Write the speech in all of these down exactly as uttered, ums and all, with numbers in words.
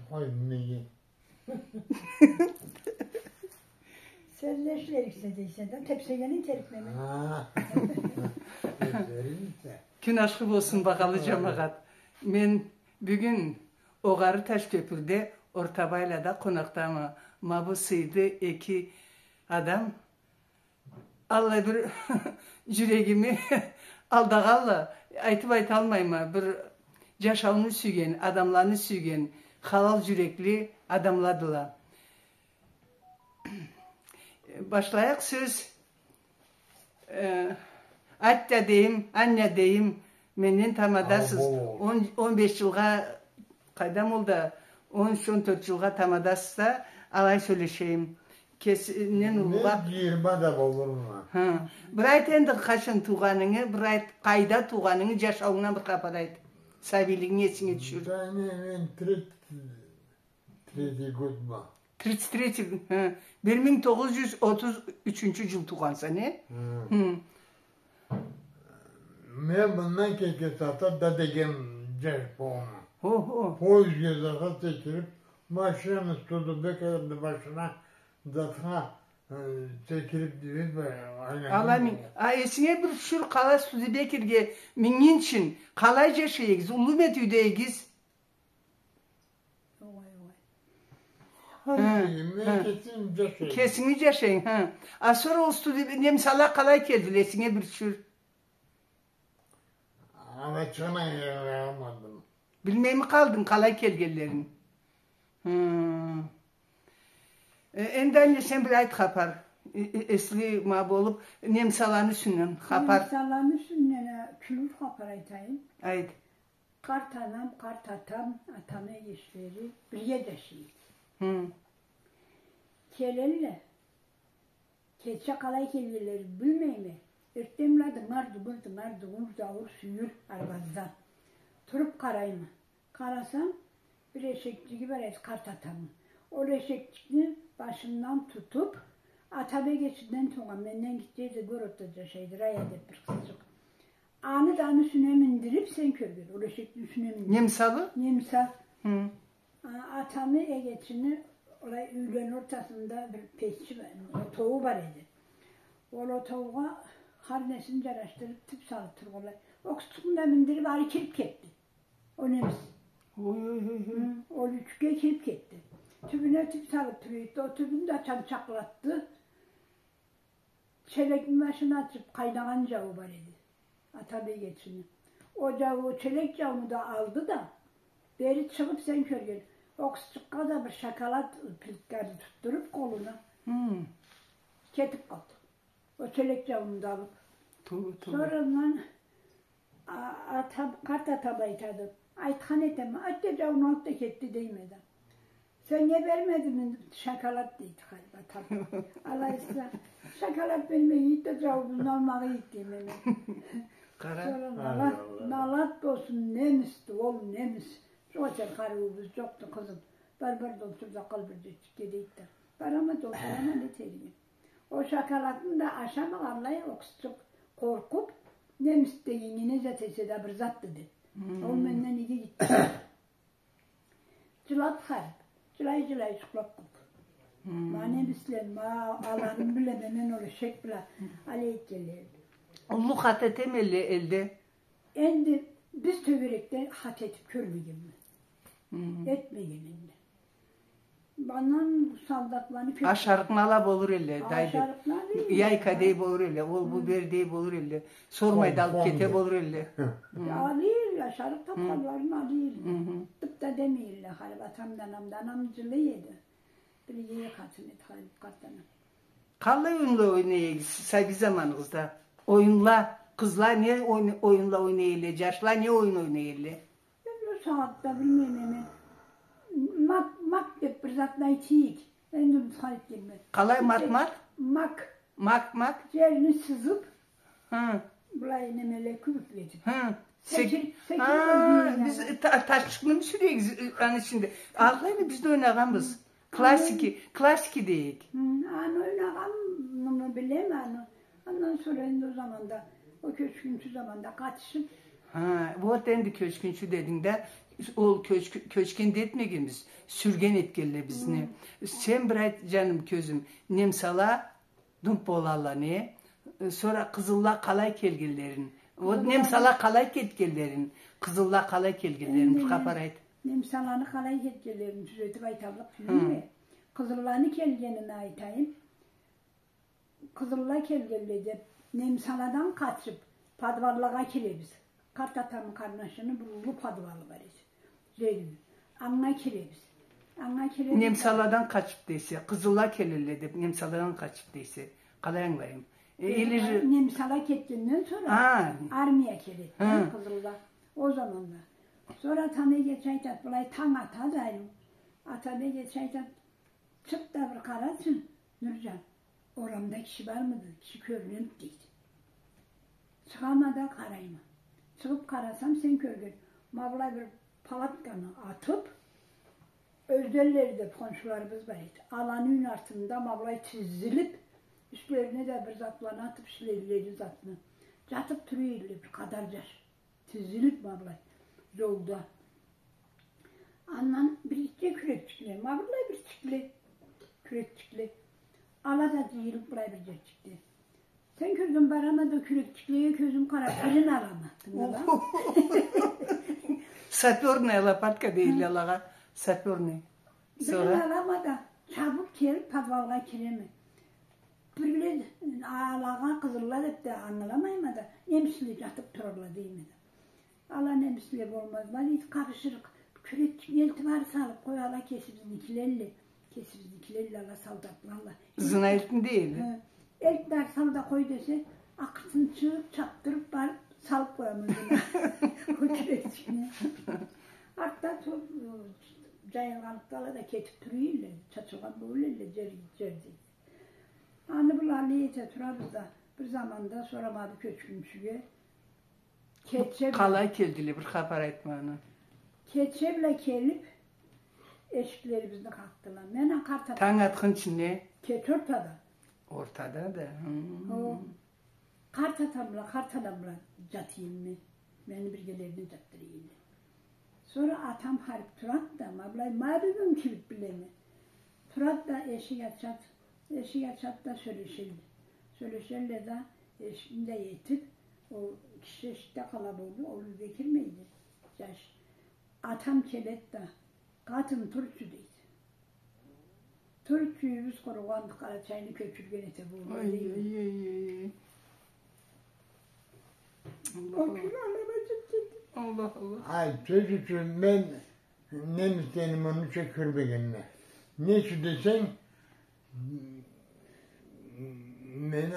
Къой, неге? Сен не ишлериксе дейсе да, тепсегенинг керек неме. Ха. Ёзлеринча. Кюн ашхы болсун, багъалы джамагъат. Мен бюгюн Огъары Ташкёпюрде, Орта Байлада къонакъдама. Ма бу сыйлы эки адам аллай бир джюрегими алдагъанла, айтыб айталмайма, бир джашауну сюйген, адамланы сюйген, халал джюрекли адамладыла. Башлайыкъ сёз. Э, атя дейим, аня дейим, менден тамадасыз. Ау, бо. Он, он беш джылгъа, къайдам, ол да он юч, он тёрт джылгъа тамадасыз да, алай сёлешейим. Кесинден уллугъа. Мен джыйырма да болурма. Хы. Бир айт энди, къачан туугъанынгы, бир айт, къайда туугъанынгы, джашауунгдан бир хапар айт. Сабийлигинги эсинге тюшюр. Да не, мен тридцать, третий год ма. Тридцать третий, хы. Бир минг тогъуз джюз отуз ючюнчю джыл туугъанса, не? Хы. Хы. Мен мындан кеке сагъатда да деген джаш болама. Хо, хо. Поездге затха секириб, машинаны Студебекерни башына затха, э, секириб, деб, айланам. Аламин. А эсинге бир тюшюр, къалай Студебекерге мингинчи, къалай джашай эдигиз, уллуму эди юйде эдигиз? Огъай, огъай. Хы, хы. Кесинги джашайынг, хы. А сора ол студеб-, немсала къалай келдиле эсинге бир тюшюр? Ала чыгъына, э, алмадым. Билмейми къалдынг къалай келгенлерин? Хы. Э, энди, аня, сен бир айт хапар. Э, э, эсли ма болуб, немсаланы юсюнден хапар. Немсаланы юсюнден, э, кюлюр хапар айтайым. Айт. Къарт анам, къарт атам, атамы эгечлери бирге джашай эди. Хы. Келелле. Кече къалай келгенлерин билмейме. Эртденбла дынгар-дунгур, дынгар-дунгур, джауур-сюйюр арбаздан. Туруб къарайма. Къарасам, бир эшекчиги бар эди къарт атамы. Ол эшекчикни башындан тутуб, атам эгечинден туугъан, менден гитче эди, городда джашай эди, Рая деб бир къызчыкъ. Аны да аны юсюне миндириб, сен кёрген, ол эшекни юсюне миндириб. Немсалы? Немса. Хы. А, атамы эгечини алай юйлени ортасында бир печи бар, отоуу бар эди. Ол отоуугъа хар несин джарашдырыб, тюб салыб тургъанлай. Ол къызчыкъны да миндириб, ары кириб кетди. Ол немис. Ой, ой, ой, ой. Хы, ол юйчюкге кириб кетди. Тюбюне тюб салыб тура эди. Ол тюбюн да чанчакълатды. Челекни башын ачыб, къайнагъан джауу бар эди. Атам эгечини. Ол джауу, челек джаууну да алды да, бери чыгъыб, сен кёрген, ол къызчыкъгъа да бир шоколад плитканы тутдуруб къолуна, хы, кетиб къалды. Ол челек джаууну да алыб. Тюбе, тюбе. Сора андан а-, атам, къарт атам айтады. Айтхан этеме, атя, джаууну алды да кетди дейме да. Сеннге бермедими шоколад, дейди, халиб атам. Алайса, шоколад бермей эди да, джаууну алмагъа эди дейме мен. Къара. Сора налат, налат болсун, немисди, ол немис. Джокъ, сен къарыуубуз джокъду, къызым. Бар, бар да олтур да къал бир джетчикге, дейди да. Барама да олтурама, не этерик эдим. Ол шоколадны да ашамагъанлай, ол къызчыкъ къоркъуб, немис дегеннге не зат эсе да бир затды деб. Ол менден иги гитди. Джылаб халиб, джылай-джылай джукълаб къалды. Ма немисле, ма аланы билеме мен, ол эшек бла алай этгенле. Уллу хата этеме элле элде? Энди биз тёгерекде хата этиб кёрмегенме. Этмеген энди. Андан солдатланы кёб... Ашарыкъны ала болур элле, дайдеб. Ашарыкъны алыйла. Яйка дей болур элле, ол бу бер дей болур элле. Сормай да алыб кете болур элле. Алыйла, ашарыкъ табханларын алыйла. Тюб да демейле, халиб атам да, анам да, анам джылый эди. Бир иги къатын эди, халиб къарт анам. Къаллай оюнла ойнай эдигиз сабий заманыгъызда? Оюнла, къызла не ойну-, оюнла ойнай элле, джашла не оюн ойнай элле? Мен ол сагъатда билмейме мен. Мак, мак деб бир затны айтыйыкъ. Энди унутхан этгенме. Къалай, мат-мат? Мак. Мак, мак? Джерни сызыб, хы, былай немеле, кюбиклетиб. Хы. Секир-, секириб. Ха, ойнайыкъ. Биз та-, ташчыкъны сюрейик, аны ичинде. Аллай, биз да ойнагъанбыз. Классики, классики дейик. Хы, аны ойнагъанымы билеме аны. Андан сора энди ол заманда, ол кёчгюнчю заманда къатышыб. Ха, вот энди кёчгюнчю дединг да, Ол кёч-, кёчген да этмегенбиз, сюрген этгенле бизни. Хы. Сен бир айт, джаным, кёзюм, немсала думп болалла, не? Сора къызылла къалай келгенлерин, вот, къызылла, немсала къалай кетгенлерин, къызылла къалай келгенлерин бир хапар айт. Немсаланы къалай кетгенлерин тюзетип айталлыкъ тюйюлме. Хы. Къызылланы келгенин айтайым. Къызылла келгенле деп, немсаладан къачып, подваллагъа киребиз. Къарт атамы къарнашыны бир уллу подвалы бар эди. Джерин. Анга киребиз. Анга киребиз. Немсаладан къачып дейсе, къызылла келелле деп, немсаладан къачып дейсе, къалай ангылайым? Э, э, или же немсала кетгенден сора, а, армия келеди, хы, къызылла. Ол заманда. Сора атам эгечи айтат, былай танг атады айры. Атам эгечи айтат, чыкъ да бир къарачы, Нурджан. Орамда киши бармыды? Киши кёрюнеди, дейди. Чыгъама да къарайма. Чыгъып къарасам, сен кёрген. Ма былай бир палатканы атып, Ёзденлери деп хоншуларыбыз бар эди. Аланы юйню артында ма былай тизилип, юслерине да бир затланы атып ишлейле эди затны. Джатып тура эдиле бир къадар джаш. Тизилип ма былай, джолда. Андан бир гитче кюрекчикле, ма былай бир чикле кюрекчикле. Ала да джыйылып былай бир джерчикде. Сен кёрген, барама да кюрекчиклеге кёзюм къарап, бирин алама. Тынгыла. Сапёрная лопатка дейдиле алагъа. Сапёрный. Бирин алама да, чабып келип, подвалгъа киреме. Бирле алагъа къызылла деп да ангыламайма да, немисле джатып туралла дейме да. Ала немисле болмазла, дейди, къабышырыкъ, кюрекчик элтибар салып къоялла, кесибизникилелле, кесибизникилелле ала солдатлалла. Ызына элтин дейме. Хы. Элт да сал да къой десе, акъыртын чыгъып, чапдырып барып, салып къояма ызына. Ол кюрекчикни. Артда ту-, джайылгъанлыкъда ала да кетип тура эдиле, чачылгъан болур эдиле, джер, джер дейди. Аны былай эте турабыз да, бир заманда сора ма бу кёчгюнчюге Кече бла. Къалай келдиле, бир хапар айтманы. Кече бла келип, эшиклерибизни къакъдыла. Мен а къарт атам. Танг атхынчы не? Кече ортада. Ортада да. Хы. О, къарт атам бла, къарт анам бла джата эдим мен. Мени биргелерине джатдыра эдиле. Сора атам харип турат да, ма былай, ма бюгюн кирип билеме. Турат да, эшик ачат, эшик ачат да сёлешелле. Сёлешелле да, эшикни да этип, ол киши эшикде къала болду, ол юйге кирмейди. Джаш. Атам келет да, къатын, турчу, дейди. Турчу, юйюбюз къуругъанды, Къарачайны кёчюрген эте болду, дейди. Ой, ой, ой, ой. Аллах, Аллах. Ол кюн анама джетгенди. Аллах, Аллах. Ай, сёз ючюн, мен немислени мынуча кёрмегенме. Не ючюн десенг, мени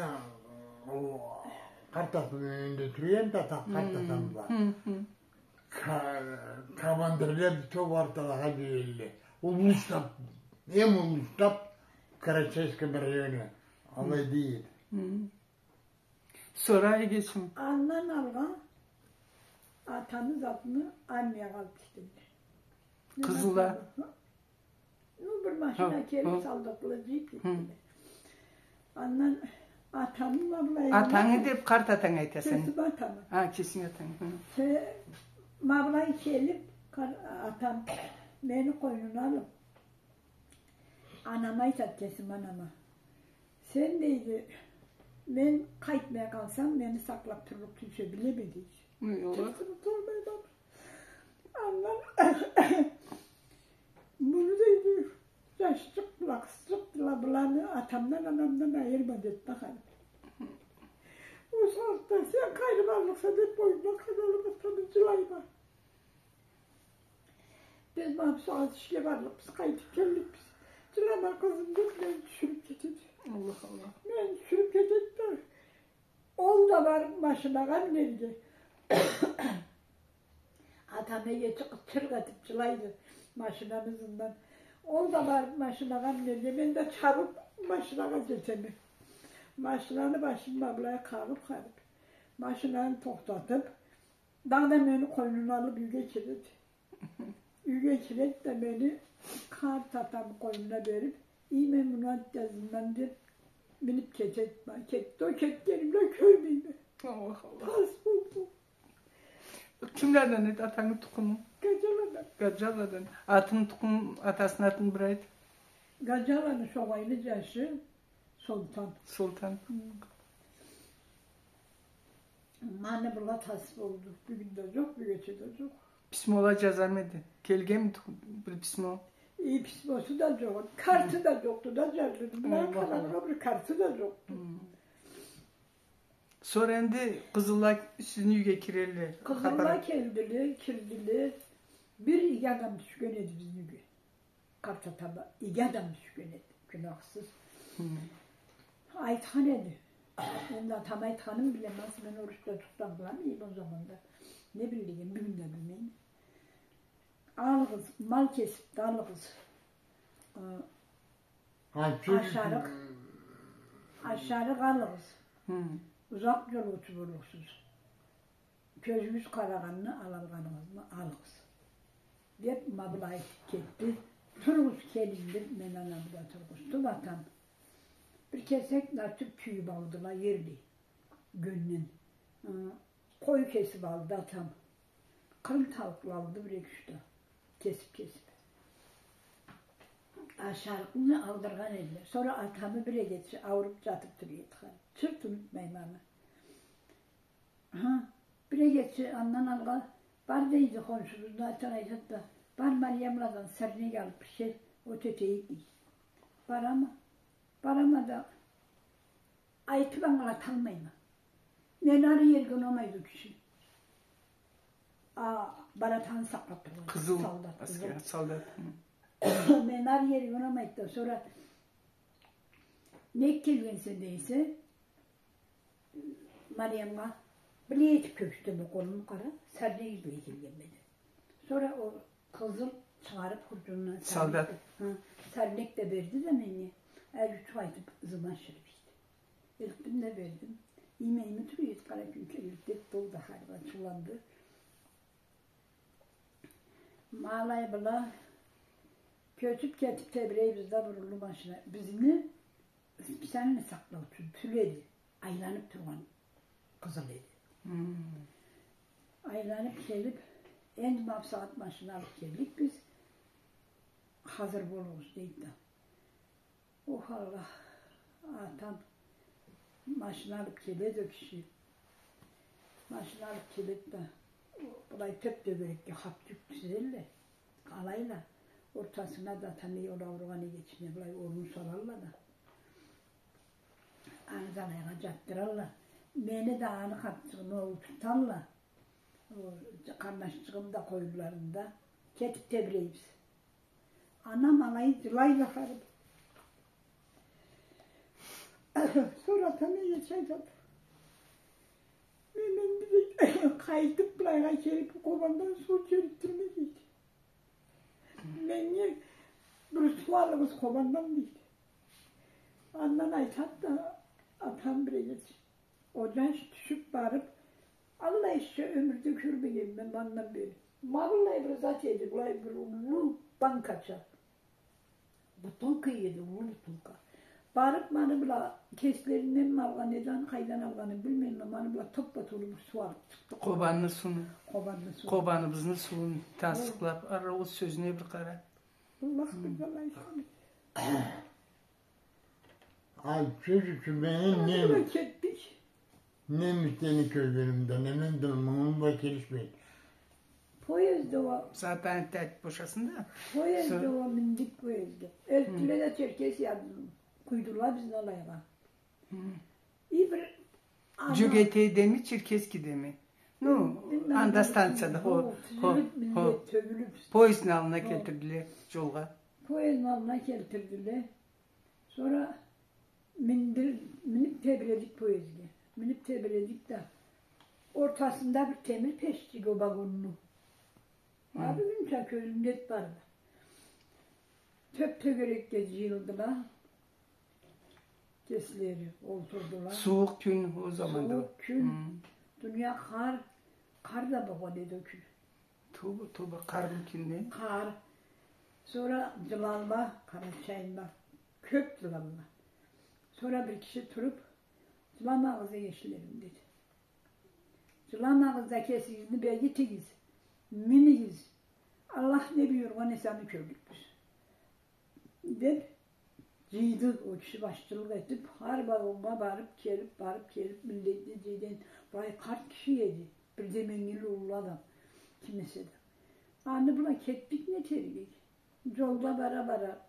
ол къарт атамны юйюнде тура эдим да, къарт атам бла. Хы, хы. Ка-, командирле бютеу орталагъа джыйылды. Уллу штаб, эм уллу штаб Карачаевском районе. Алай дейди. Хы. Сора, эгечим. Андан алгъа атамы затны армиягъа алып кетдиле. Къызылла. Ну, бир машина келип, солдатла джыйып кетдиле. Андан атамы ма былай. Атангы деп къарт атанг айтаса? Кесим атамы. А, кесинг атанг. Хы. Ма былай келип, къар-, атам мени къойнуна алып, анама айтат, кесим анама. Сен, дейди, мен къайтмай къалсам, мени сакълап турлукъ кимсе билеме, дейди. Ой, Аллах. Чыртынып турмай да. Андан муну, дейди, джашчыкъ бла къызчыкъдыла, быланы атамдан, анамдан айырма, деди да харип. Ол сагъатда сен къайры барлыкъса деп, бойнуна къадалып, атамы джылайма. Биз ма бусагъат ишге барлыкъбыз, къайтып келликбиз. Джылама, къызым, деп, мени тюшюрюп кетеди. Аллах, Аллах. Мени тюшюрюп кетеди да, ол да барып машинагъа минерге. Атам эге чыгъып, чыргъ этип джылайды машинаны ызындан. Ол да барып машинагъа минерге, мен да чабып машинагъа джетеме. Машинаны башын ма былай къагъып, къагъып, машинаны тохтатып, дагъыда мени къойнуна алып, юйге киреди. Юйге киреди да, мени къарт атамы къойнуна берип, ий, мен муну атязындан деп, минип кетеди. Кетди, ол кетгенин бла кёрмейме. Аллах, Аллах. Тас болду. Кимледен эди атангы тукъуму? Гаджиладан. Гаджаладан. Атын, тукъум, атасыны атын бир айт. Гаджаланы Шогъайлы Джашы Солтан. Солтан. Хы. Маны была тас болду. Бюгюн да джокъ, бюгече да джокъ. Письмола джазамы эди? Келгенми бир письмо? Э, письмосу да джокъ. Карты да джокъду да, джазды. Мына къалгъанына бир карты да джокъду. Хы. Сора энди къызылла сизни юйге кирелле. Къызылла келдиле, кирдиле. Бир иги адам тюшген эди бизни юйге. Къарт атама иги адам тюшген эди, гюнахсыз. Хы. Айтхан эди. Энди атам айтханын билеме аз, мен орусча тукъту ангыламайма ол заманда. Не билирге, бюгюн да билмейме. Алыгъыз, мал кесип да алыгъыз. Э, ашарыкъ, ашарыкъ алыгъыз. Хы. Узакъ джол ётюп боллукъсуз. Кёзюгюз къарагъанны алалгъаныгъызны алыгъыз, деп, ма былай кетди. Туругъуз, келин, деп, мени анамы да тургъузду атам. Бир кесек нартюх кюйюп алдыла, ерлей, гёнден. Ы, къой кесип алды атам. Къырым тауукъла алды бир-эки-юч да. Кесип-кесип. Ашарыкъны алдыргъан эдиле. Сора атамы бир эгечи ауруп джатып тура эди. Чырт унутмайма аны. Ха, бир эгечи андан алгъа бар дейди, хоншубузну атын айтат да, бар Мариямладан сырнек алып бир кел, от этейик, дейди. Барама, барама да, айтып ангылаталмайма. Мени ары ерге унамайды ол киши. А, баратханын сакълап тургъан къызыл солдат, аскер, къызыл солдат. Хы. Мени ары ерге унамайды да, сора нек келгенсе дейсе, Мариямгъа, былай этип кёргюзтеме, къолун къара, сарнек излей келгенме, деди. Сора ол къызыл чыгъарып хурджунундан сарнек, солдат, хы, сарнек да берди да меннге, эл ючюн айтып, ызыма ашырып ийди. Элтдим да бердим. Иймейми тура эди, къара кюн келди, деп, болду, хар бир ачыуланды. Ма алай была кёчюп кетип тебирейбиз да, бурулду машина. Бизни специально сакълаучу тюл эди, айланып тургъан къызыл эди. Хы. Айланып келип, энди ма бусагъат машина алып келдик биз, хазыр болугъуз, дейди да. Ох, Аллах, атам машина алып келеди ол киши. Машина алып келеди да, былай тёп-тёгерекге хапчюк тизелле, къалайла, ортасына да атам, ол ауругъан эгечине былай орун салалла да, аны да алайгъа джатдыралла. Мени да аны хапчыгъыма олтурталла. Ол къарнашчыгъым да къоюнларында. Кетип тебирейбиз. Анам алай джылай да барып. Сора атам эгечи айтады: «Мен энди, — дейди, — къайтып былайгъа келип, Къобандан суу чегип турама», — дейди. «Меннге бир суу алыгъыз Къобандан», — дейди. Андан айтады да атам бир эгечи. Ол джаш тюшюп барып, аллай ишчи ёмюрде кёрмегенме андан бери. Ма быллай бир зат эди, былай бир уллу банкача. Бутылка эди, уллу бутылка. Барып, ма аны бла кеслеринденми алгъан эди, аны къайдан алгъанын билмейме, ма аны бла топпа-толу бир суу алып чыкъды. Къобанны сууну. Къобанны сууну. Къобаныбызны сууун тасдыкълап, ары ол сёзюне бир къара. Аллах билир, Аллах билир. Ай, сёз ючюн, мени не, ма былай кетдик, не мисени кёргенимде, неме да мыйым бла келишмейди. Поездде уа. Затны айтып бошасын да. Поездде уа миндик, поездге. Элтдиле да Черкесиядан къуйдула бизни алайгъа. Хы. И бир адам. Джёгетейдеми, Черкесскедеми? Ну, билмейме, анда станцияда, хо, хо, тизилип, хо, миллет тёгюлюп. Поездни аллына келтирдиле, джолгъа. Поездни аллына келтирдиле. Сора миндир-, минип тебиредик поездге. Минип тебиредик да, ортасында бир темир пешчик ол вагонну. Хы. Ма бюгюнча кёзюмде бар. Тёп-тёгерекге джыйылдыла. Кеслери олтурдула. Сууукъ кюн ол заманда. Сууукъ кюн. Хы. Дуния къар, къар да болгъан эди ол кюн. Тоба, тоба, къарны кюнюне. Къар. Сора джылалла, къарачайла, кёп джылалла. Сора бир киши туруп: «Джыламагъыз, эгечлерим», — деди. «Джыламагъыз да, кесигизни бегитигиз, минигиз. Аллах не буюргъан эсе, аны кёрдюк биз», — деп, жыйды ол киши, башчылыкъ этип, хар вагоннга барып келип, барып келип, миллетни жыйды. Былай къарт киши эди, бир да меннге уллу адам, ким эсе да. Аны бла кетдик, не этерик эди. Жолда бара-бара,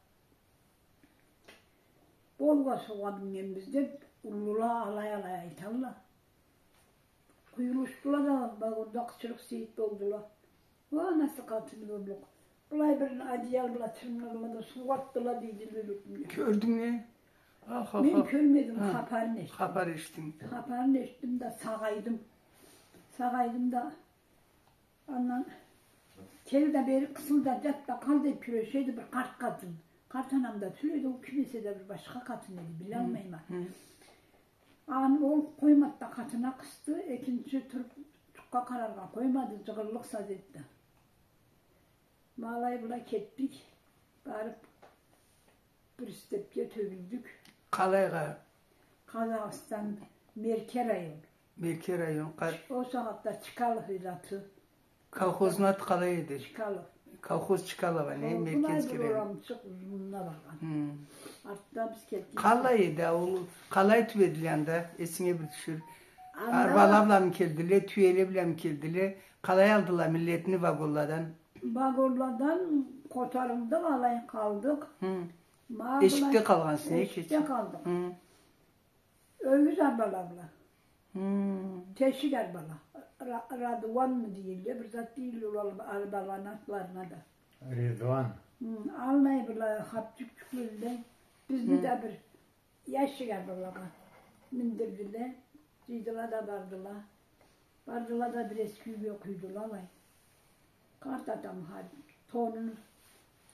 «Волга суугъа миннгенбиз», — деп, уллула алай-алай айталла. Къуюлушдула да, вагонда къычырыкъ-сыйыт болдула. Уа, анасы къатыны боллукъ. Былай бир одеял бла тырнагъанла да суугъа атдыла, дейдиле, ёлюкюмге. Кёрдюнг не? Ах, ах, ах. Мен кёрмедим, хапарын эшитдим. Хапар эшитдинг. Хапарын эшитдим да, сагъайдым. Сагъайдым да, андан, «Кел да бери, къысыл да, жат да къал», — деп кюрешеди бир къарт къатын. Къарт анам да тюл эди, ол ким эсе да бир башха къатын эди, билалмайма. Хы. Аны ол къоймады да, къатына къысды, экинчи туруп жукъгъа къараргъа къоймады, жыгъыллыкъ саз этди. Ма алай бла кетдик, барып, бир степге тёгюлдюк. Къалайгъа? Къазахстан, Мерке район. Мерке район. Къа- Ол сагъатда Чкалов эди аты. Колхозну аты къалай эди? Чкалов. Колхоз Чкалова, не? Меркенский район. Орамчыкъ узунуна баргъан. Хы. Артда биз келдик. Къалай эди ауул? Къалай тюбедиле анда? Эсинге бир тюшюр. Анда арбала бламы келдиле, тюеле бламы келдиле? Къалай алдыла миллетни вагонладан? Вагонладан къотарылдыкъ, алай къалдыкъ. Хы. Эшикде къалгъансыз, не? Эшикде къалдыкъ. Хы. Ёгюз арбала бла. Хы. Тешик арбала. Ра-, Радуанмы дейдиле, бир зат дейдиле ол арбаланы атларына да. Редуан. Хы, аллай бла хапчыкъ-чукъ эдиле. Бизни да бир ящик арбалагъа миндирдиле. Жыйдыла да бардыла. Бардыла да бир эски юйге къуйдула алай. Къарт атам харип, тонуну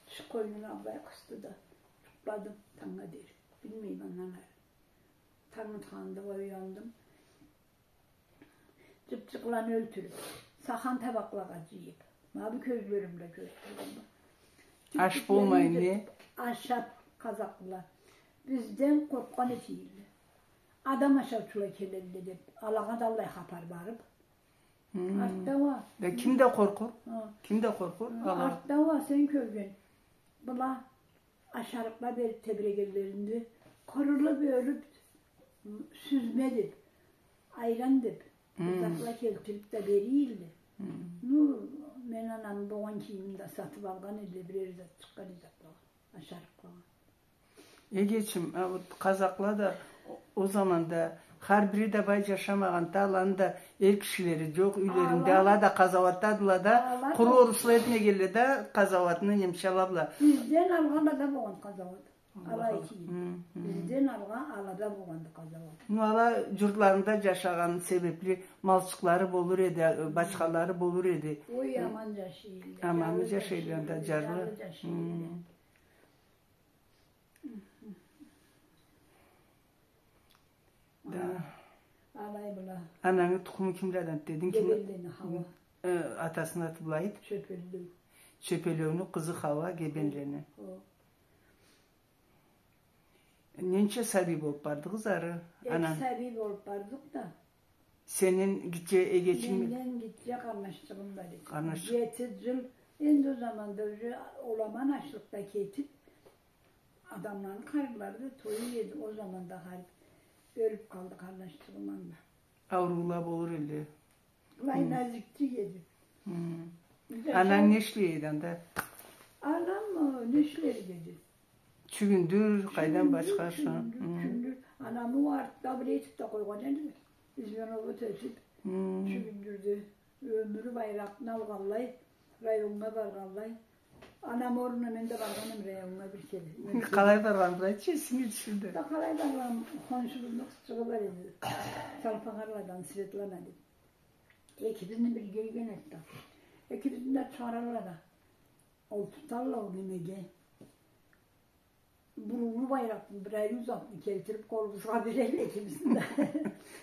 тыш къойнуна былай къысды да, жукъладым тангнга дери. Билмейме андан ары. Танг атханында уяндым. Жыпчыкъланы ёлтюрюп, сахан табакълагъа жыйып, ма бу кёзлерим бла кёрюп тургъанма. Аш болмай, не? Ашап, къазакъла. Бизден къоркъгъан этедиле. Адам ашаучула келелле деп, алагъа да аллай хапар барып. Хы. Артда уа. Да ким да къоркъур? Хы. Ким да къоркъур? Хы, ала. Артда уа сен кёрген. Была ашарыкъла берип тебирегенлеринде, къырылып, ёлюп, сюзме деп, айран деп, бир затла келтирип да берийдиле. Хы. Ну, мен анамы болгъан кийимин да сатып алгъан эдиле, бирер зат чыкъгъан эди затлагъа, ашарыкълагъа. Эгечим, а вот къазакъла да о, о заманда хар бири да бай жашамагъан да, аланы да эр кишилери жокъ юйлеринде, ала да къазауатдадыла да, къуру орусла этмегенле да къазауатны немчала бла. Бизден алгъа алада болгъан къазауат. Алай эди. Хы, хы. Бизден алгъа алада болгъанды къазауат. Ну, ала журтларында жашагъан себепли малчыкълары болур эди, бачхалары болур эди. Ой, аман жашай эдиле. Аманлы жашай эдиле анда, жарлы. Жарлы жашай эдиле. Хы. Да. Алай бла. Анангы тукъуму кимледен дединг? Ким? Гебенлени, Хауа. Э, атасыны аты былай эди? Чёпеллеу. Чёпеллеуню къызы Хауа, Гебенлени. О. Ненча сабий болуп бардыгъыз ары? Эки сабий болуп бардыкъ да. Сенден гитче эгечинг? Менден гитче къарнашчыгъым бар эди. Къарнашчыкъ. Жети жыл. Энди ол заманда уже ол аман ачлыкъда кетип, адамланы къарынлары да тоюй эди. Ол заманда харип ёлюп къалды къарнашчыгъым анда. Ауруула болур элле. Былай назикчик эди. Ананг не ишлей эди анда? Анам, э, не ишлер эди? Чюгюндюр, къайдан башха? Чюгюндюр, чюгюндюр. Анамы артда бир этип да къойгъан эди. Изменовод этип, чюгюндюрдю. Ёмюрю байракъны алгъанлай, районнга баргъанлай. Анам орнуна мен да баргъанма районнга бир кере. Къалай баргъанды, айтчы, эсинге тюшюр да. Да къалай баргъанма, хоншубузну къызчыгъы бар эди. Чалпангарладан Светлана деп. Экибизни бирге юйген эди да. Экибизни да чыгъаралла да. Ол туталла ол немеге. Бурулу байракъны, бир ариу затны келтирип, къолубузгъа берелле экибизни да.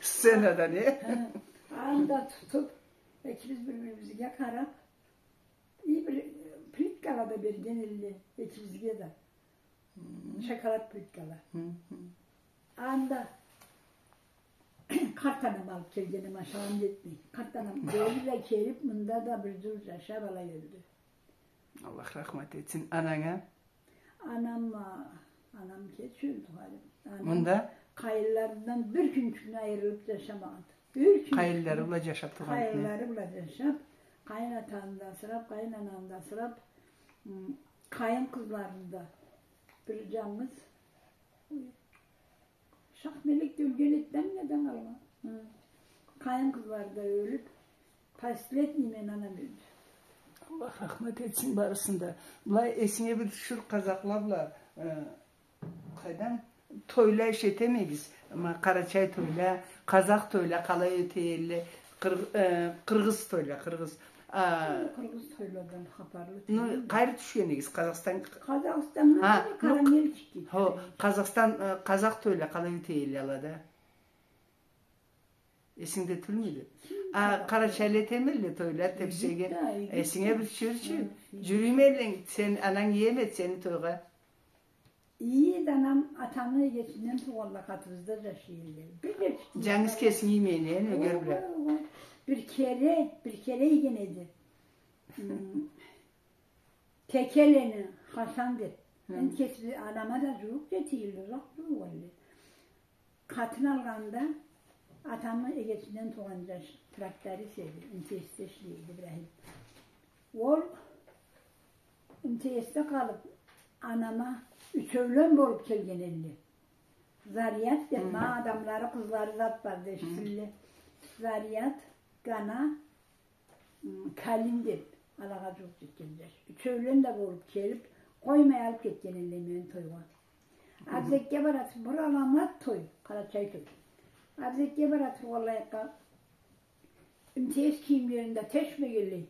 Сценада, не? Хы. Анда тутуп, экибиз бир-бирибизге къарап, и бир плиткала да берген элле экибизге да. Хы. Шоколад плиткала. Хы, хы. Анда къарт анам алып келген эм, ашагъан жетмей. Къарт анам келип, мында да бир жыл жашап, алай ёлдю. Аллах рахмат этсин. Ананга? Анам, а, анам кеч ёлдю, гъалиб. Анам... Мында? Къайынларындан бир кюнчюкню айырылыб джашамагъанды. Бир кюнчюкню. Къайынлары бла джашаб тургъан экен. Къайынлары бла джашаб, къайын атаны да асыраб, къайын ананы да асыраб, м, къайын къызларын да бир джангыз Шахмелек ёлген эди да, анга да къалгъан. Хы. Къайын къызлары да ёлюб, последний мени анам ёлдю. Аллах рахмат этсин барысын да. Былай эсинге бир тюшюр, къазахла бла, э, къайдан, тойла иш этемегиз. Ма, къарачай тойла, къазах тойла къалай ёте элле, къыр-, э, къыргъыз тойла, къыргъыз. А, къыргъыз тойладан хапарлы тюйюлме. Ну, къайры тюшген эдигиз, Къазахстан? Къазахстандан, ха, бир, ну, Карамельчикге тюшген эдик. Хо, Къазахстан, э, къазах тойла къалай ёте элле алада? Эсингде тюлмюдю? А, къарачайла этеме элле тойла, тепсеген. Эсинге бир тюшюрчю. Хы, джюрюйме элле, сен, ананг иеме эди сени тойгъа? Иеди, анам, атамы эгечинден туугъанла къатыбызда джашай элле. Бир джерчик. Джангыз кесинг иймей, не, нёгер бла? Огъай, огъай. Бир кере, бир кере ийген эди. М, Текелени Хасан деб. Хы. Энди кеси анама да джууукъ джети йыл, узакъ джууукъ элле. Къатын алгъанда атамы эгечинден туугъан джаш тракторист эди, МТС-де ишлей эди Ибрахим. Ол МТС-де къалыб, анама, ючеулен болуб келген элле. Зарят деб, хы, ма адамлары, къызлары зат барды, хы, эшитсинле. Зарят, Гана, м, Калин деб, алагъа джууукъ джетген джаш. Ючеулен да болуб келиб, къоймай алыб кетген элле мени тойгъа. Хы. Абзекге бара тур-, бир аламат той, къарачай той. Абзекге бара тургъанлай, МТС кийимлерин да тешмегенлей,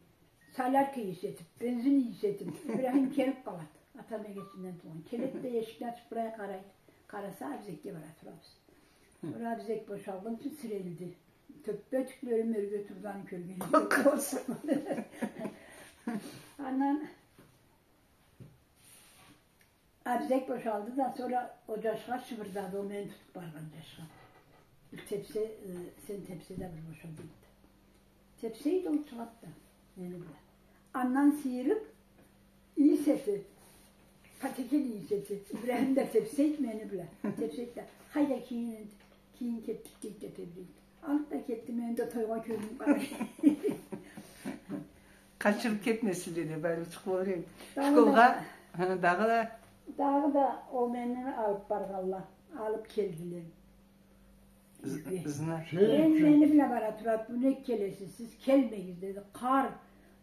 солярка ийис этиб, бензин ийис этиб, Ибрахим келиб къалады. Атам эгечинден туугъан. Келеди да, эшикни ачыб, былай къарайды. Къараса, абзекге бара турабыз. Хы. Сора абзек бошалгъынчы сирелди. Тёппе тюклерим ёрге тургъанын кёрген. Андан абзек бошалды да, сора ол джашха шыбырдады, ол мени тутуб баргъан джашха. Тепсе, э, сен тепсе да бир боша, дейди. Тепсейди, ол чыгъады да мени бла. Андан сыйырыб, ийис эди. Патекен ийис эди. Ибрахим да тепсейди мени бла. Тепсейди да, хайда, кийин, кийин, кетдик, дейди да тебрейди. Алыб да кетди, мени да тойгъа кёзюм къарай. Къачырыб кетмесинле деб, айлычыкъ болур эди. Школгъа, хы, дагъыда. Дагъыда ол мени алыб баргъанла, алыб келдиле. З-, зна-, мен, мени бла бара турады, бу нек келесиз, сиз келмегиз, деди. Къар,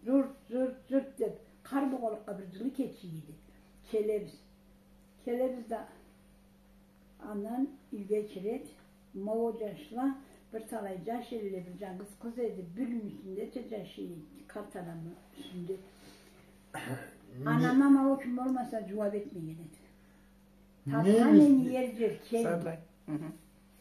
зурт, зурт, зурт деб, къар богалыкъгъа бир джылы кече эди. Келебиз. Келебиз да, андан юйге киред. Ма ол джашла, бир талай джаш элле, бир джангыз къыз эди, бир юйню юсюнде джашай эди, къарт адамны юсюнде. Анама ма ол кюн болмаса, джууаб этмеген эди. Татхан эдим, ер джер, келди. Сабай. Хы-хы.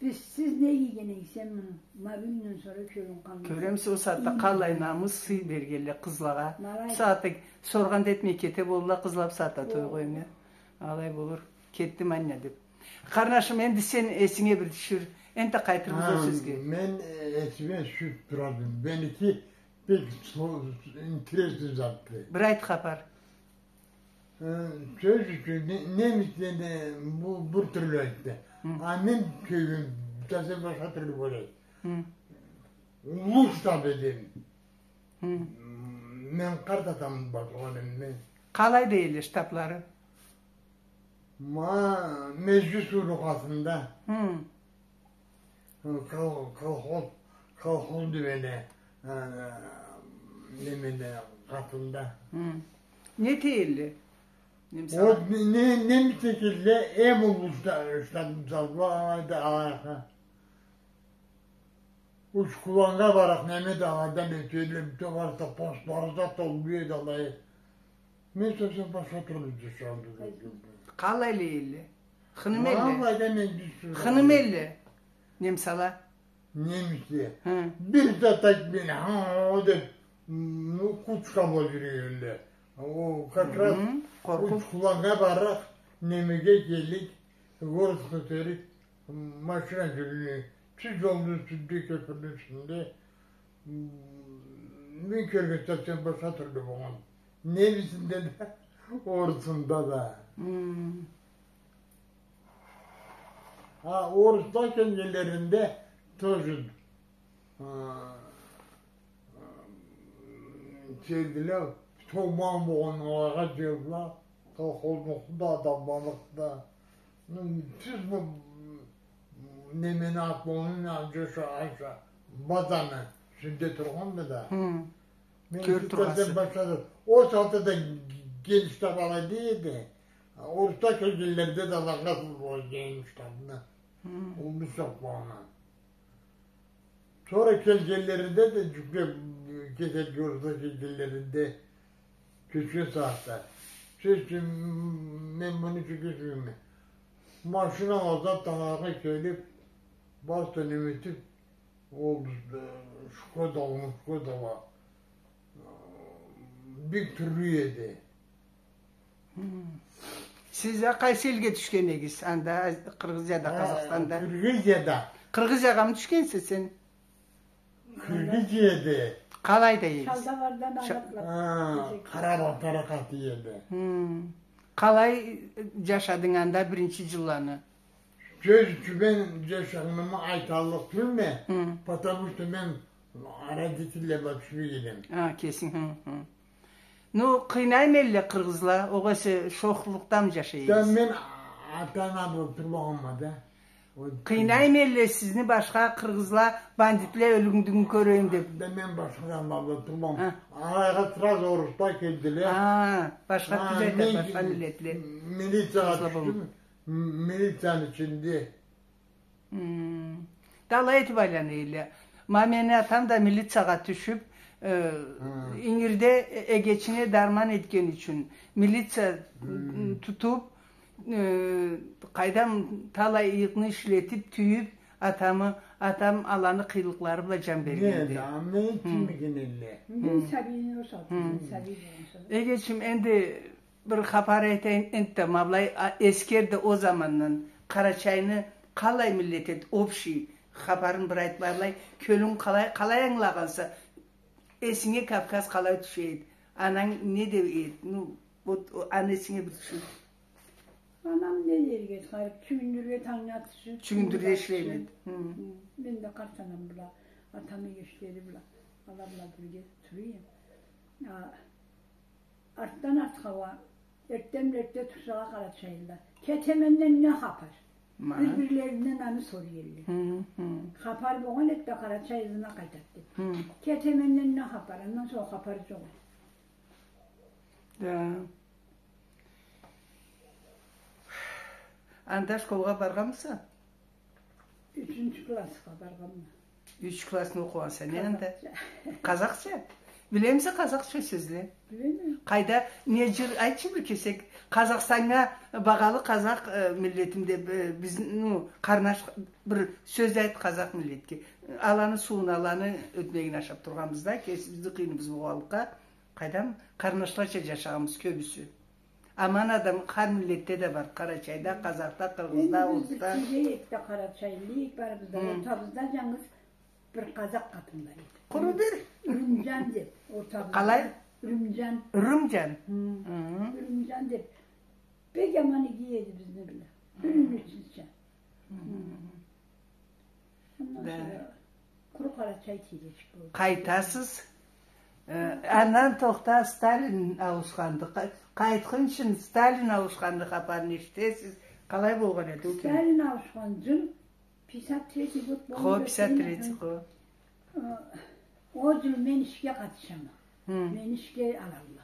Биз, сиз не гийген эдигиз, сен муну? Ма бюгюнден сора кёлюм къалмады. Кёремисе, ол сагъатда къаллай намыс, сый бергенле къызлагъа. Бу сагъатда соргъан да этмей кете болурла къызла бу сагъатда, той къоймай. Алай болур. Кетдим, анне, деб. Къарнашым, энди сен эсинге бир тюшюр. Энтда къайтырбыз ол сёзге. Мен, э, эсиме тюшюб турады. Меники бек интересный затды. Бир айт хапар. Э, сёз ючюн, не-, немецлени бу бир тюрлю айтды. Хы. А мен кёлюм совсем башха тюрлю болду. Хы. Уллу штаб эди. Хы. Мен къарт атам бла тургъан эдим мен. Къалай дей элле штаблары? Ма, межлис урукъасында. Хы. Кол-, колхоз, колхоз деб эле, э, немени къатында. Хы. Не этелле? Немсала. Вот не, не, немис этелле, эм уллу шта-, штаб, штаб бла алайды, алайха. Учкуланнга барах, неме да алайдан этелле, бютеу барса, постлары да толу эди алай. Мен совсем башха тюрлю джашагъанды. Къалай элле? Хыным элле? Хыным элле? Немсала? Немисле. Хы. Бир зат айтмай, хы деб, м, кучка бла джюрюй элле. Ол как раз учкуланнга барыракъ, немеге келлик, город кётерик, машина джюрюй. Тюз джолну юсюнде, кёпюрню юсюнде, м, мен кёрген совсем башха тюрлю болгъан. Немисинде да, орусунда да. Хм. А орусла келгенлеринде тоже, а, келдиле, томан болгъанлагъа келдиле, колхознукъ да, адамланыкъ да. Ну, сиз бу немени атлауну, анча, анча, базаны юсюнде тургъанды да. Хм. Мен кёрюп тургъансыз. Башладым. Ол сагъатда да генг штаб алай дей эди. Орусла келгенлерде да алгъанла генг штабны. Хм. Ол бир сакълауну. Сора келгенлеринде да, джюкле кесек орусла келгенлеринде, кёчген сагъатда. Сёз ючюн, мен муну ючюн кёчмейме. Машина алгъа, тангала келип, басты неме этип, ол бизде шкодалмы, шкодала. Бир тюрлю эди. Хм. Сиз а къайсы элге тюшген эдигиз? Анда, Къыргъызияда, а, Къазахстанда. Къыргъызияда. Къыргъызиягъамы тюшгенсе сен? Къыргъызияда. Къалайда эдигиз? Шалдабардан Ша- алып, а, Къарабалкъ таракъаты эди. Хм. Къалай джашадынг анда биринчи джылланы? Сёз ючюн, мен джашагъанымы айталлыкъ тюлме, хм, потому что мен родительле бла тюшмей эдим. А, кесинг, хы, хы. Ну, къыйнаймы элле къыргъызла, огъесе шохлукъдамы джашай эдигиз? Да мен ата-ана болуп турмагъанма да. Къыйнаймы элле сизни башха къыргъызла, бандитле ёлгенин кёрейим деп? Да мен башха адамла болуп турмагъанма. А. Алайгъа сразу орусла келдиле. А, башха, а, тюз айтат, мен башха миллетле. Милициягъа тюшдюм. М-, милицияны ичинде. Хм. Да алай этип айлана элле. Ма мени атам да милициягъа тюшюп, э, ингирде э-, эгечине дарман этген ючюн милиция, м, тутуп, э, къайдам, талай ыйыкъны ишлетип, тюйюп, атамы, атам аланы къыйынлыкълары бла джан бергенди. Не да, не этмеген элле. Мен сабийни ошатдым, мен сабий болгъан сонг. Эгечим, энди бир хапар айтайым, энтда, ма былай, а, эсгер да, ол замандан Къарачайны къалай миллет эди, общий хапарын бир айт, ма былай, кёлюнг къалай, къалай ангылагъанса, эсинге Кавказ къалай тюше эди, ананг не дей эди, ну, вот, о, аны эсинге бир тюшюр. Анам не дерге, къарап, чюгюндюрге тангда тюшюп, чюгюндюрге ишлей эди. Хы. Хы. Мен да къарт анам бла, атам эгечлери бла, ала бла бирге тура эдим. А, Артдан артха уа, эртден эртге турсала къарачайлыла. Кетеменден не хапар? Ма. Бир-бирлеринден аны сора элле. Хы, хы. Хапар болгъан эди да, къарачай ызына къайтады деп. Хы. Кетеменден не хапар? Андан сора хапар джокъ эди. Да. Анда школгъа баргъанмыса? Ючюнчю классха баргъанма. Юч классны окъугъанса, не анда? Къазахча. Къазахча? Билемисе къазахча сёзле? Билеме. Къайда, не джыр, айтчы бир кесек. Къазахстаннга багъалы къазах, э, миллетим деб, э, биз, ну, къарнаш, бир сёз айт къазах миллетге. Аланы сууну, аланы ётмегин ашаб тургъанбыз да, кесибизни къыйыныбыз болгъанлыкъгъа. Къайдам, къарнашлача джашагъанбыз кёбюсю. Аман адам хар миллетде да бар. Къарачайда, къазахда, къыргъызда, орусда. Энди биз бир тюрлю эдик да, къарачайлы эдик барыбыз да. Хы. Ортабызда джангыз бир къазах къатын бар эди. Къуру бир. Рымджан деб, ортабызда. Къалай? Рымджан. Рымджан. Хы. Хы. Рымджан деб. Бек аман иги эди бизни бла. Бир-бирибизча. Хы. Андан сора къуру къарачай тийречик болду. Къайтасыз. Э, андан тохта, Сталин ауушханды. Къа-, къайтхынчы Сталин ауушханды хапарын эшитесиз. Къалай болгъан эди ол кюн? Сталин ауушхан джыл пятьдесят третий год болду. Хо, пятьдесят третий, хо. Э, ол джыл мен ишге къатышама. Хы. Мени ишге алалла.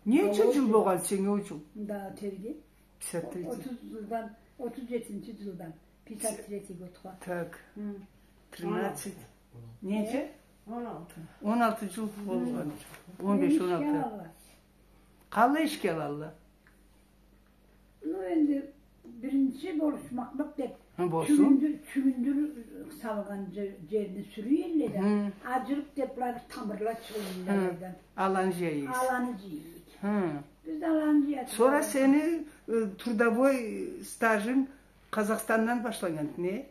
Ненча джыл болгъан сеннге ол джыл? Да, терге. Пятьдесят третий. Отуз джылдан, отуз джетинчи джылдан. Пятьдесят третий годха. Так. Хы. Тринадцать. Ненча? Он алты. Он алты джыл болгъан. Он беш, он алты. Къалай ишге алалла? Ну, энди биринчи болушмакълыкъ деб, хы, болсун, чюгюндюр, чюгюндюр салгъан джер-, джерни сюрей элле да, хы, аджырыкъ деб, былай тамырла чыгъа элле, хы, алайдан. Аланы джыйыгъыз. Аланы джыйыгъыз. Хы. Биз да аланы джыйырыкъ. Сора сени, э, трудовой стажынг Къазахстандан башланнганды, не?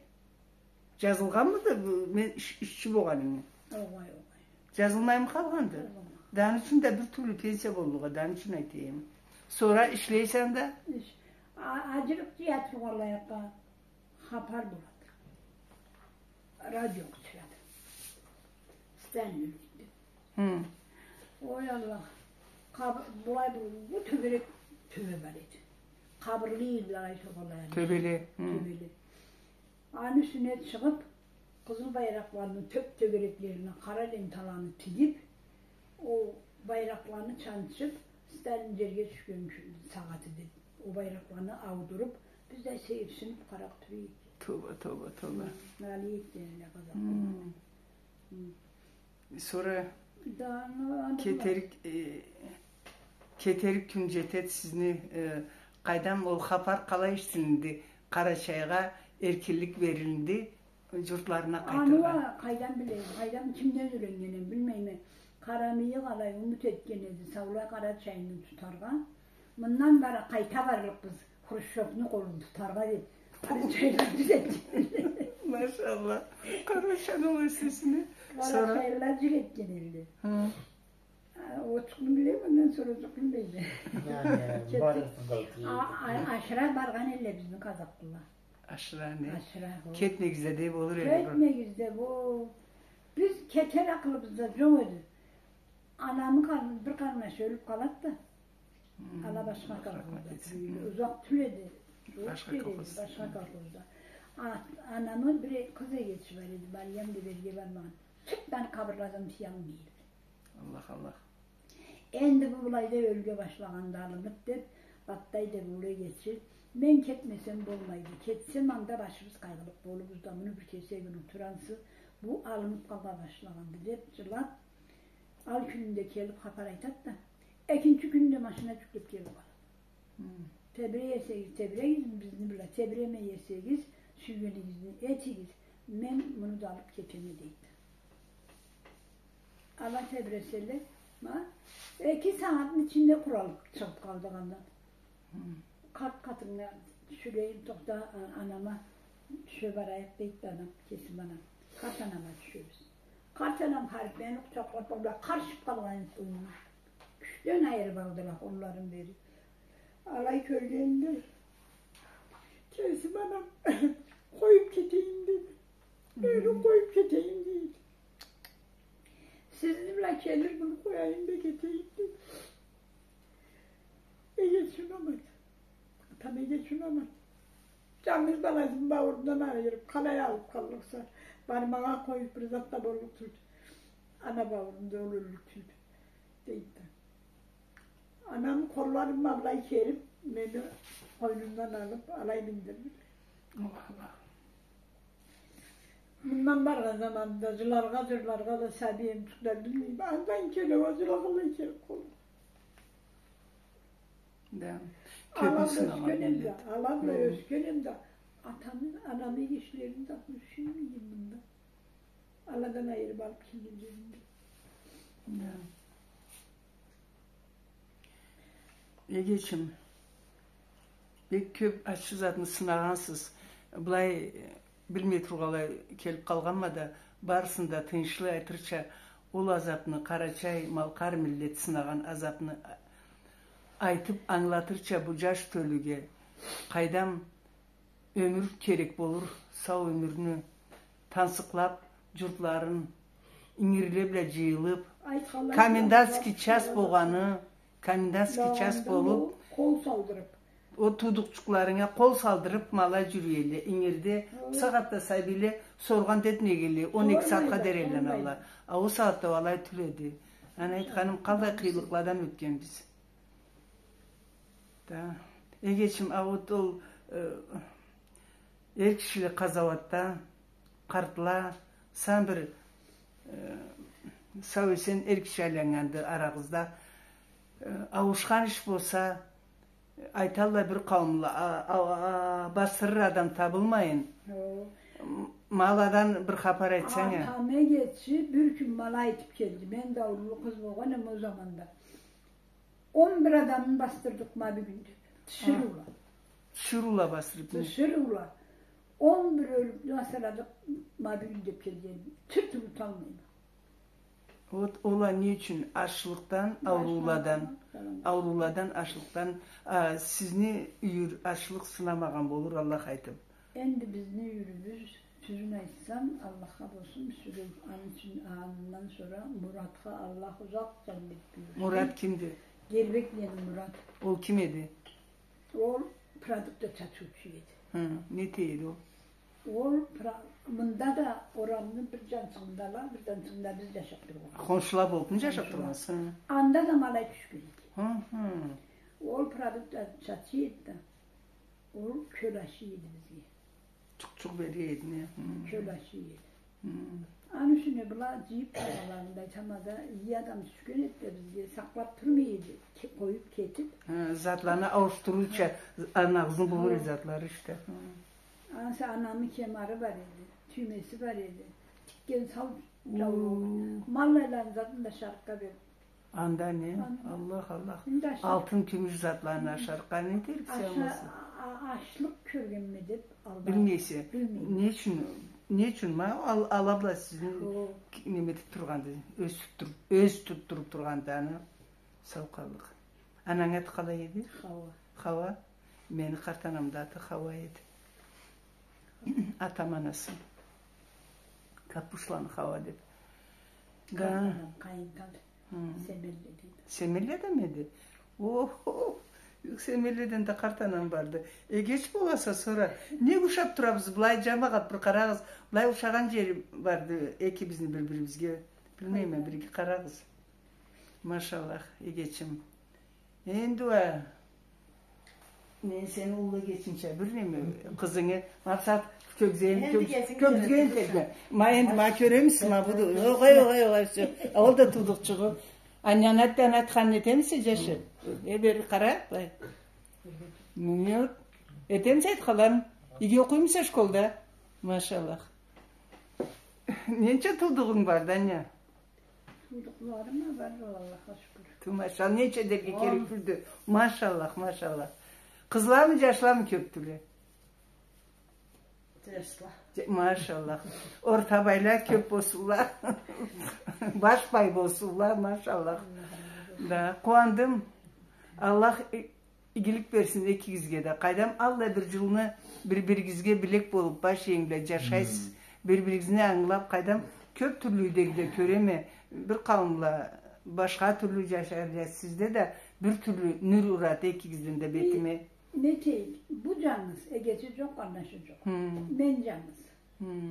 Джазылгъанмыды бу, мен иш-, ишчи болгъанынгы? Огъай, огъай. Джазылмаймы къалгъанды? Огъай. Дагъыны ючюн да бир тюрлю пенсия боллукъ эди, дагъыны ючюн айтайым. Сора ишлейсе да? Иш. А-, аджырыкъ джыя тургъанлайыкъгъа хапар болады. Радио къычырады. Сталин ёлгенди. Хы. Ой Аллах. Къаб-, былай бир уллу тёгерек тёбе бар эди. Къабырлы эдиле алай тёбеле. Тёбеле. Хы. Тёбеле. Аны юсюне чыгъып, къызыл байракъланы тёп-тёгереклерине къара ленталаны тигип, ол байракъланы чанчып, Сталин джерге тюшген кю-, сагъаты деп, ол байракъланы аудуруп, биз да сейирсинип къарап тура эдик. Тоба, тоба, тоба. Алай этгенле къазакъла. Хы. Хы. Сора да, аны, аны кетерик, э, кетерик кюн джетеди сизни, э, къайдам, ол хапар къалай эшитилинди? Къарачайгъа эркинлик берилинди, джуртларына къайтыргъа. Аны уа къайдан билейим, къайдан, кимден юреннгенин билмейме. Къарамыйыкъ алай умут этген эди, саулай Къарачайны тутаргъа. Мындан бары къайта барлыкъбыз, Хрущёвну къолун тутаргъа деп, Къарачайлыла джюретген. Машалла. Къарачайны ол эсесине. Сора? Къарачайлыла джюретген эдиле. Хы. А, ол джукъну билеме, андан сора джукъну билмейме. Яни, кетдик. Барысы да окей. А, а, ашыра баргъан эдиле бизни къазакълыла. Ашыра, не? Ашыра, хо. Кетмегиз да деп, болур эди бир. Кетмегиз да, бу. Биз кетер акъылыбыз да джокъ эди. Анамы къар-, бир къарнашы ёлюп къалады да. Хы, ала башха колхозда. Аллах рахмат этсин. Узакъ тюл эди. Башха колхоз. Башха колхозда. А-, анамы бир къыз эгечи бар эди, Мариям деп, эрге бармагъан. Тюп да къабырладан тыялмай эди. Аллах, Аллах. Энди бу былайда ёлге башлагъанды алынып деп, Баттай деп уллу эгечи. Мен кетмесем болмайды. Кетсем, анда башыбыз къайгъылыкъ болубуз да, муну бир кесегин утурансыз, бу алынып къалгъа башлагъанды деп, джылап, ал кюнюнде келип хапар айтады да, экинчи кюнде машина джюклеп келип къалады. Хы. Тебирей эсегиз, тебирегиз бизни бла, тебиремей эсегиз, сюйгенигизни этигиз, мен муну да алып кетеме, дейди. Ала тебиреселе, ма, эки сагъатны ичинде къуралып чыгъып къалдыкъ андан. Хы. Къарт къатыннга тюшюрейим, тохта, а-, анама тюше барайыкъ, дейди да анам, кесим анам. Къарт анама тюшебиз. Къарт анам харип мени къучакълап, былай къаршып къалгъан эди. Кючден айырып алдыла къолларын бери. Алай кёргенде, кесим анам, къоюп кетейим, деди. Мени къоюп кетейим, дейди. Сизни бла келир, муну къояйым да кетейим, деди. Эгечи унамады. Атам эгечи унамады. Джангыз баласын бауурундан айырып, къалай алып къаллыкъса, бармагъа къоюп бир зат да боллукъ тюлдю. Ана бауурунда ол ёллюк тюлдю, дейди да. Анам къолларым бла былай келип, мени къойнумдан алып, алай миндирди. Аллах, Аллах. Мындан баргъан заманда джыларгъа, джырларгъа да сабий эмчикле билмейме. Андан келе уа джылагъанлай келип къалды. Да. Ала бла ёсгенем да, ала бла ёсгенем да, атамы, анамы эгечлерин да тюшюнмейме мында. Аладан айырып алып келгенлеринде. Да. Эгечим, бек кёп ачы затны сынагъансыз. Былай, э, билмей тургъанлай келип къалгъанма да, барысын да тыйыншлы айтырча, ол азапны, къарачай-малкъар миллет сынагъан азапны а-, айтып, ангылатырча бу джаш тёлюге, къайдам, ёмюр керек болур, сау ёмюрню тансыкълап, джуртларын, ингирле бла джыйылып, комендантский час болгъаны, комендантский час болуп, къол салдырып, ол туудукъчукъларынга къол салдырып, ма алай джюрюй элле, ингирде, бусагъатда сабийле соргъан да этмегенле, он эки сагъатха дери элле алай. А ол сагъатда алай тюл эди. Аны айтханым, къаллай къыйынлыкъладан ётгенбиз. Да. Эгечим, а вот ол, э, эр кишиле къазауатда, къартла, сен бир, э, сау-эсен эр киши айланнганды арагъызда. Э, ауушхан иш болса, айталла бир къауумла, а, а, а, басдырыр адам табылмайын. Хо. М-, ма аладан бир хапар айтсанг а. Атам эгечи бир кюн ма алай айтып келди. Мен да уллу къыз болгъан эм ол заманда. Он бир адамны басдырдыкъ ма бюгюн деп. Тиширыула. Тиширыула басдырып, не? Тиширыула. Он бир ёлюкню асырадыкъ ма бюгюн деп келген. Чырт унуталмайма. Вот, ол а не ючюн? Ачлыкъдан, аурууладан, аурууладан, ачлыкъдан. А, сизни юйюр ачлыкъ сынамагъан болур, Аллах айтып. Энди бизни юйюрюбюз, тюзюн айтсам, Аллахха болсун, сюрюп, аны ючюн, андан сора Муратха Аллах узакъ джаннет буюрсун. Мурат кимди? Гербеклени Мурат. Ол ким эди? Ол продукта чачыучу эди. Хы, не этеди ол? Ол пра-, мында да орамны бир джанчыгъында ала, бир джанчыгъында биз джашап тургъанбыз. Хоншула болуп джашап тургъанса? Анда да ма алай тюшген эди. Хы, хы. Ол продукта чачый эди да, ол кёл ашый эди бизге. Чукъ-чукъ бере эди, не? Хы. Кёл ашый эди. Хы. Аны ючюн была джыйып тургъанларында, тамада иги адам тюшген эди да бизге, сакълап турмай эди, ке-, къоюп кетип. Хы, затланы ауушдурууча, анагъызны болур эди затлары ишде. Хы. Ансы анамы кемары бар эди, тюймеси бар эди. Тикген сау джаулугъу. Маллайланы затын да ашарыкъгъа берип. Анда не? Анда. Аллах, Аллах. Энди ашлыкъ. Алтын, кюмюш затланы ашарыкъгъа не этериксе, аша-, алмаса? А-, ашлыкъ кёргенме деп алда. Билмейсе. Билмейме. Не ючюн, не ючюн ма ал-, ала бла сизни неме этип тургъанды, ёз тутдуруп, ёз тутдуруп тургъанды аны? Сау къаллыкъ. Ананг аты къалай эди? Хауа. Хауа. Мени къарт анамы да аты Хауа эди. Атам анасы. Капушланы Хауа деп. Да. Къарт анам, къайынтам. Хы. Семенледен. Семенледен ми эди? Охо, Семенледен да къарт анам барды. Эгеч боласа, сора. Нек ушап турабыз, былай, джамагъат, бир къарагъыз. Былай ушагъан джери барды экибизни бир-бирибизге. Билмейме, бир-эки къарагъыз. Машаллах, эгечим. Энди уа, мен сени уллу эгечингча бир неме, къызынгы, макъсат, кёкюзгенин, кёкюзгенин тербие. Ма энди, ма кёремисиз, ма буду. Огъай, огъай, огъай, всё. Ол да туудукъчугъу. Аннянг айтхан, айтханын этемисе, джашы? Э, бери къара, былай. Минет. Этемисе айтханларын? Иги окъуймуса школда? Машаллах. Ненча туудугъунг барды, Аня? Туудукъларым а бар, Аллахха шукур. Ту, машаллах, ненча дерге керек тюлдю. Машаллах, машаллах. Къызламы, джашламы кёпдюле? Джашла. Дж-, машаллах. Орта байла кёп болсунла. Баш бай болсунла, машаллах. Да, къууандым. Аллах, э, игилик берсин экигизге да. Къайдам, аллай бир джылны бир-биригизге билек болуп, баш иенг бла джашайсыз. Бир-биригизни ангылап, къайдам, кёп тюрлю юйдегиле кёреме, бир къауумла башха тюрлю джашайла, сизде да бир тюрлю нюр урады экигизден да бетиме. Не этейик, бу джангыз, эгечи джокъ, къарнашы джокъ. Мен джангыз.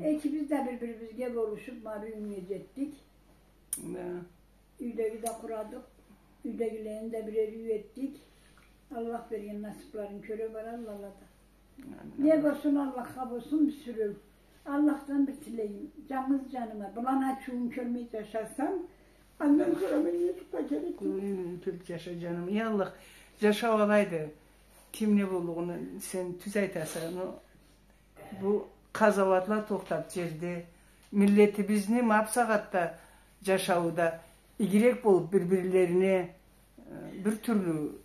Экибиз да бир-бирибизге болушуп, ма бюгюннге джетдик. Да. Юйлени да къурадыкъ, юйдегилени да бирер юй этдик. Аллах берген насыпларын кёре баралла ала да. Амин. Не болсун, Аллахха болсун бир сюрюу. Аллахдан бир тилейим. Джангыз джаныма, быланы ачыуун кёрмей джашасам, андан сора мен не тутма керекме? Кёрмей тюл джаша, джаным. Я Аллах, джашау алайды. Ким не боллугъуну сен тюз айтаса, но Бу къазауатла тохтап джерде, миллетибизни ма бусагъатда джашауу да игирек болуп, бир-бирлерине, э, бир тюрлю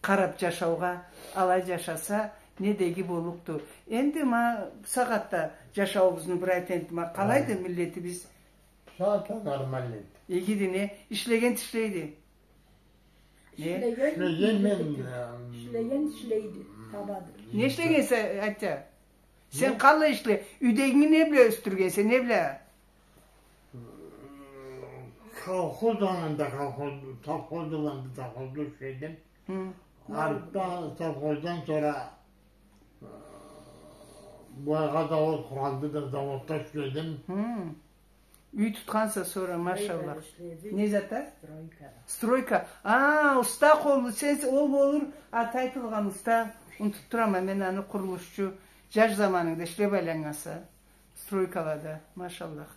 къарап джашаугъа, алай джашаса, не да иги боллукъду. Энди ма бусагъатда джашауубузну бир айт энди, ма къалайды миллетибиз? Бусагъатда нормально. Игиди, не? Ишлеген тишлейди. Не? Ишлеген, ишлеген, ишлейди, табады. Не ишлегенсе, айтча? Сен къаллай ишле-, юйдегинги не бла ёсдюргенсе, не бла? Колхоз заманында колхоз, совхоз заманында совхозда ишледим. Хы. Артда совхоздан сора, э, былайгъа завод къуралды да, заводда ишледим. Хы. Юй тутханса сора, машаллах. Стройкада ишледи. Не зат а? Стройкада. Стройка. А, уста къоллу, сен, ол болур, аты айтылгъан уста. Унутуп турама мен аны, къурулушчу. Джаш заманынгда ишлеп айланнганса. Стройкалада, машаллах.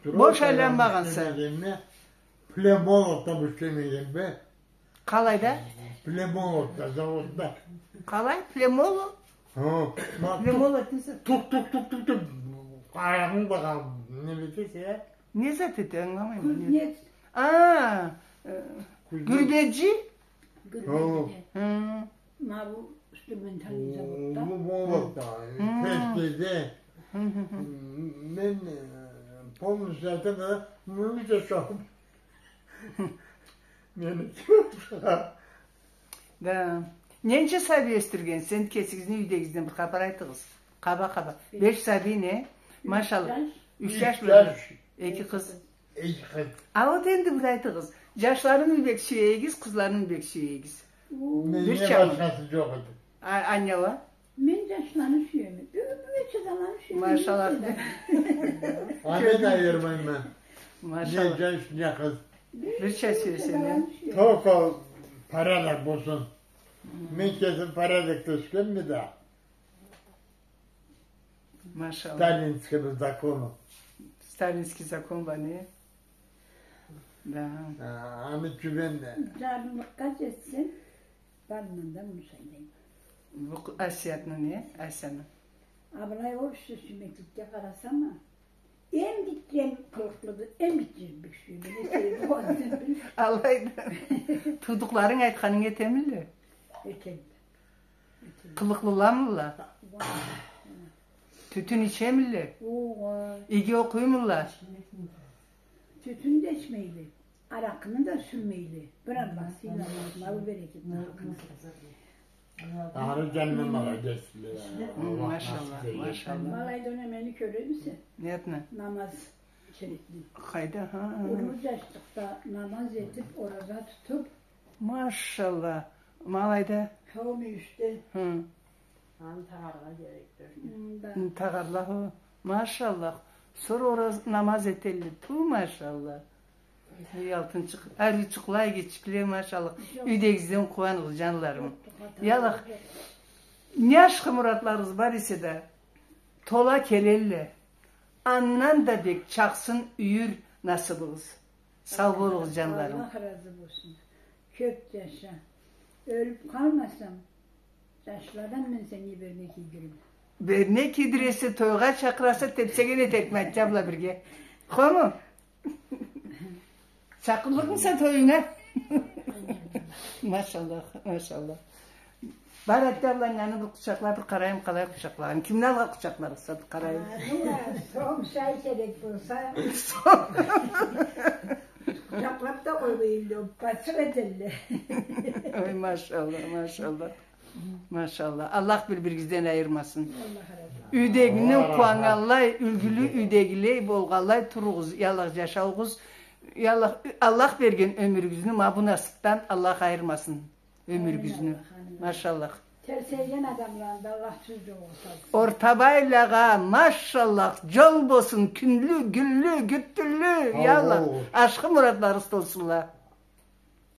Бош айланмагъанса. Стройкада ишлемегенме, Племоловда ишлемегенме. Къалайда? Племоловда, заводда. Къалай? Племолов? Хы, ма Племолов дейсе? Тук, тук, тук, тук, тук. Аягъынг бла неме этесе, э? Не зат эте, ангыламайма. Кузнец. А, э, гюрбеджи? Гюрбеджи. Хы. Хы. Ма бу инструментальный заводда. Бу, бу заводда, хы, кеследе. Хы, хы, хы. Мен, э, Полностью айтама да, муну да чокъ. Мени чокъ. Да. Ненча сабий ёсдюргенсиз? Сен кесигизни юйдегигизден бир хапар айтыгъыз. Къаба-къаба. Беш сабий, не? Машалла. Юч джаш. Юч джаш, бир эки къыз. Эки къыз. А вот энди бир айтыгъыз. Джашларынгы бек сюе эдигиз, къызларынгы бек сюе эдигиз. Бир чамы. Меннге башхасы джокъ эди. А, Анняла? Мен джашланы сюеме. Бюгюн бу эки адамланы сюеме. Машалла. Аны да айырмайма. Машалла. Не джаш, не къыз. Бирча сюесенг, э? Только порядок болсун. Мен кесим порядокда ёсгенме да. Машалла. Сталинский бир закону. Сталинский закон бар, не? Да. А, аны тюбен да. Джарлылыкъгъа джетсем, барындан да муну сайлайма. Бу къ-, Асиятны, не? Асияны. А былай общий сюймекликге къарасама, эм гитчем къылыкълыды, эм гитчем бек сюеме. Алайды. Туудукъларынг айтханынг этемиле? Этемиле. Къылыкълыламыла? Тютюн ичемиле? Огъай. Иги окъуймула? Тютюн да ичмейле, аракъыны да сюрмейле. Бир Аллах сыйлы, Аллах малы берекетли. Ары джанына молодецле. Хы, машалла, машалла. Ма алайда мени кёремисе? Нетни? Намаз керекли. Къайда, ха? Уллу джашлыкъда намаз этип, ораза тутуп. Машалла. Ма алайда. Хо, мюйюшде. Хы. Аны тагъаргъа керекди. М, да. М, тагъарла, хо. Машалла. Сора ораз-, намаз этелле. Ту, машалла. Эй, алтынчыкъ, ары джукълай, гитчикле, машалла. Джокъ. Юйдегигизден къууаныгъыз, джанларым. Джокъ, джокъ, хата джокъ. Яллах, не ашхы муратларыгъыз бар эсе да, тола келелле. Андан да бек чакъсын юйюр насыбыгъыз. Сау болугъуз, джанларым. Аллах разы болсун. Кёп джаша. Ёлюп къалмасам, джашладан мен сеннге берме кийдирирме. Берме кийдиресе, тойгъа чакъыраса, тепсеген этерикме Атча бла бирге. Хому? Чакъырыллыкъмыса тоюнга? Машалла, машалла. Бар, Атча бла, аны бир къучакъла, бир къарайым, къалай къучакълагъан. Кимни алгъа къучакъларыкъса, бир къарайым. А, ну, сом шай керек болса. Сом. Къучакълап да къойгъан энди, басып этелле. Ой, машалла, машалла. Машалла. Аллах бир-биригизден айырмасын. Аллах разы болсун. Юйдегини къууаннганлай, юлгюлю юйдегилей болгъанлай туругъуз, яллах, джашаугъуз. Яллах, Аллах берген ёмюрюгюзню ма бу насыпдан Аллах айырмасын. Ёмюрюгюзню. Амин, Аллах, амин. Машаллах. Терсейген адамланы да Аллах тюз джолгъа салсын. Ортабайлагъа, машаллах, джол болсун, кюнлю, гюнлю, гюртюллю, я Аллах, ашхы муратларыгъыз толсунла.